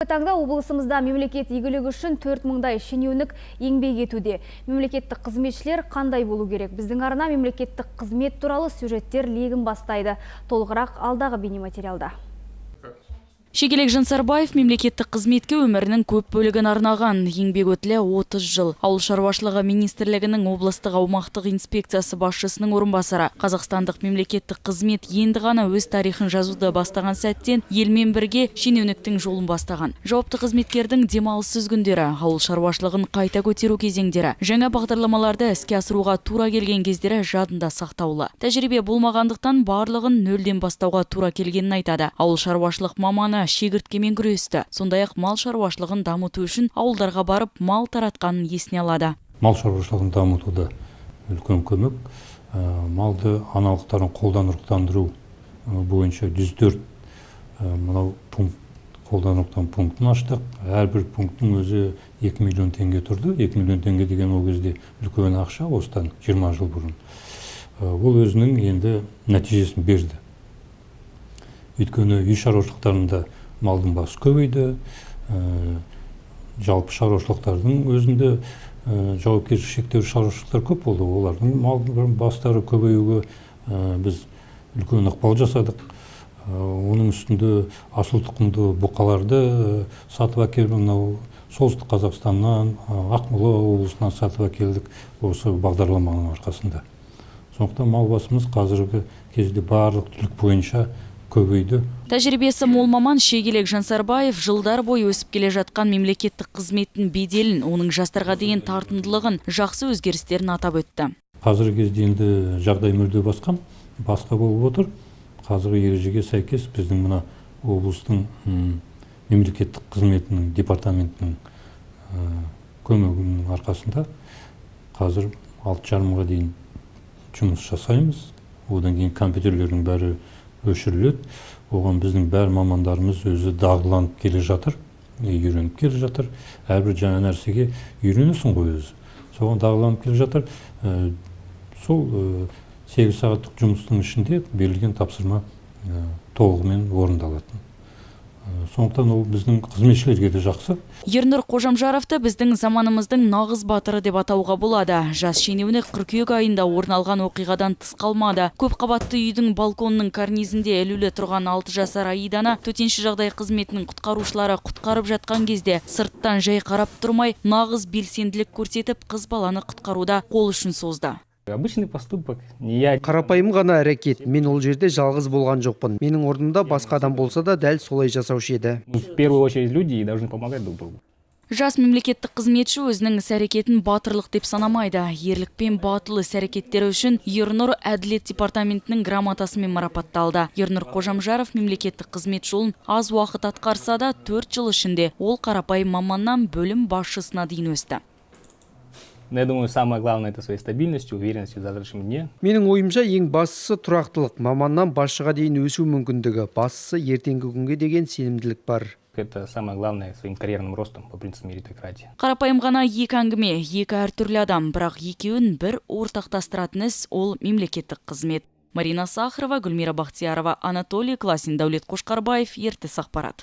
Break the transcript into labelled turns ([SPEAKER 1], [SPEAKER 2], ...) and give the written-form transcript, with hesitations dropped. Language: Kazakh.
[SPEAKER 1] Таңда облысымызда мемлекет игілігі үшін 4000-дай шенеунік еңбек етуде. Мемлекеттік қызметшілер қандай болу керек? Біздің арна мемлекеттік қызмет туралы сюжеттер легін бастайды. Толығырақ алдағы бейнематериалда.
[SPEAKER 2] Шегелек Жансарбаев мемлекеттік қызметке өмірінің көп бөлігін арнаған. Еңбек өтілі 30 жыл. Ауыл шаруашылығы министрлігінің облыстық аумақтық инспекциясы басшысының орынбасары. Қазақстандық мемлекеттік қызмет енді ғана өз тарихын жазуды бастаған сәттен елмен бірге шенеуніктің жолын бастаған. Жауапты қызметкердің демалыссыз күндері, ауыл шаруашылығын қайта көтеру кезеңдері, жаңа бағдарламаларды іске асыруға тура келген кездері жадында сақтаулы. Тәжірибе болмағандықтан, барлығын нөлден бастауға тура келгенін айтады. Ауыл шаруашылық маманы шегірткемен күресті. Сондай-ақ мал шаруашылығын дамыту үшін ауылдарға барып, мал таратқанын есіне алады.
[SPEAKER 3] Мал шаруашылығын дамытуда үлкен көмек. Малды аналықтарын қолдан ұрықтандыру бойынша 104 мынау пункт, қолдан ұрықтан пунктін аштық. Әрбір пункттің өзі 2 миллион теңге тұрды. 2 миллион теңге деген ол кезде үлкен ақша, осыдан 20 жыл бұрын. Ол өзінің енді нәтижесін берді, өйткені үй шаруашылықтарында малдың басы көбейді. Жалпы шаруашылықтардың өзінде жауапкершілігі шектеулі шаруашылықтар көп болды, олардың малдың бастары көбеюге біз үлкен ықпал жасадық. Оның үстінде асыл тұқымды бұқаларды сатып әкеліп, мынау Солтүстік Қазақстаннан, Ақмола облысынан сатып әкелдік осы бағдарламаның арқасында. Сондықтан мал басымыз қазіргі кезде барлық түлік бойынша көбейді.
[SPEAKER 2] Тәжірибесі мол маман Шегелек Жансарбаев жылдар бойы өсіп келе жатқан мемлекеттік қызметтің беделін, оның жастарға деген тартымдылығын, жақсы өзгерістерін атап өтті.
[SPEAKER 3] Қазіргі кезде енді жағдай мүлде басқа болып отыр. Қазіргі ережеге сәйкес, біздің мына облыстың мемлекеттік қызметінің департаментінің көмегінің арқасында қазір 6:30-ға дейін жұмыс жасаймыз. Одан кейін компьютерлердің бәрі өшіріледі. Оған біздің бәр мамандарымыз өзі дағдыланып келе жатыр, үйреніп келе жатыр. Әрбір жаңа нәрсеге үйренесің ғой өзі, соған дағдыланып келе жатыр. Сол 8 сағаттық жұмыстың ішінде берілген тапсырма толығымен орындалатын. Сондықтан ол біздің қызметшілерге де жақсы.
[SPEAKER 2] Ернұр Қожамжаровты біздің заманымыздың нағыз батыры деп атауға болады. Жас шенеунік қыркүйек айында орын алған оқиғадан тыс қалмады. Көп қабатты үйдің балконының карнизінде ілулі тұрған 6 жасар Аиданы төтенше жағдай қызметінің құтқарушылары құтқарып жатқан кезде сырттан жай қарап тұрмай, нағыз белсенділік көрсетіп, қыз баланы құтқаруда қол ұшын созды.
[SPEAKER 4] Обычный поступок. Не я.
[SPEAKER 5] Қарапайым ғана әрекет. Мен ол жерде жалғыз болған жоқпын. Менің орнымда басқа адам болса да, дәл солай жасаушы еді.
[SPEAKER 4] Мы в первую очередь люди и должны помогать друг другу.
[SPEAKER 2] Жас мемлекеттік қызметші өзінің іс-әрекетін батырлық деп санамайды. Ерлік пен батыл іс-әрекеттері үшін Ернұр Әділет департаментінің грамотасымен марапатталды. Ернұр Қожамжаров мемлекеттік қызмет жолын аз уақыт атқарса да, 4 жыл ішінде ол қарапайым маманнан бөлім басшысына дейін өсті.
[SPEAKER 4] Но я думаю, самое главное — это своей стабильностью, уверенностью в завтрашнем дне.
[SPEAKER 5] Менің ойымша, ең бастысы тұрақтылық, маманнан басшыға дейін өсу мүмкіндігі, бастысы ертеңгі күнге деген сенімділік бар.
[SPEAKER 4] Это самое главное — своим карьерным ростом по принципу меритократии.
[SPEAKER 2] Қарапайым ғана екі әңгіме, екі әртүрлі адам, бірақ екеуін бір ортақтастыратын іс — ол мемлекеттік қызмет. Марина Сахарова, Гүлмира Бақтиярова, Анатолий Класин, Дәулет Қошқарбаев, Ертіс ақпарат.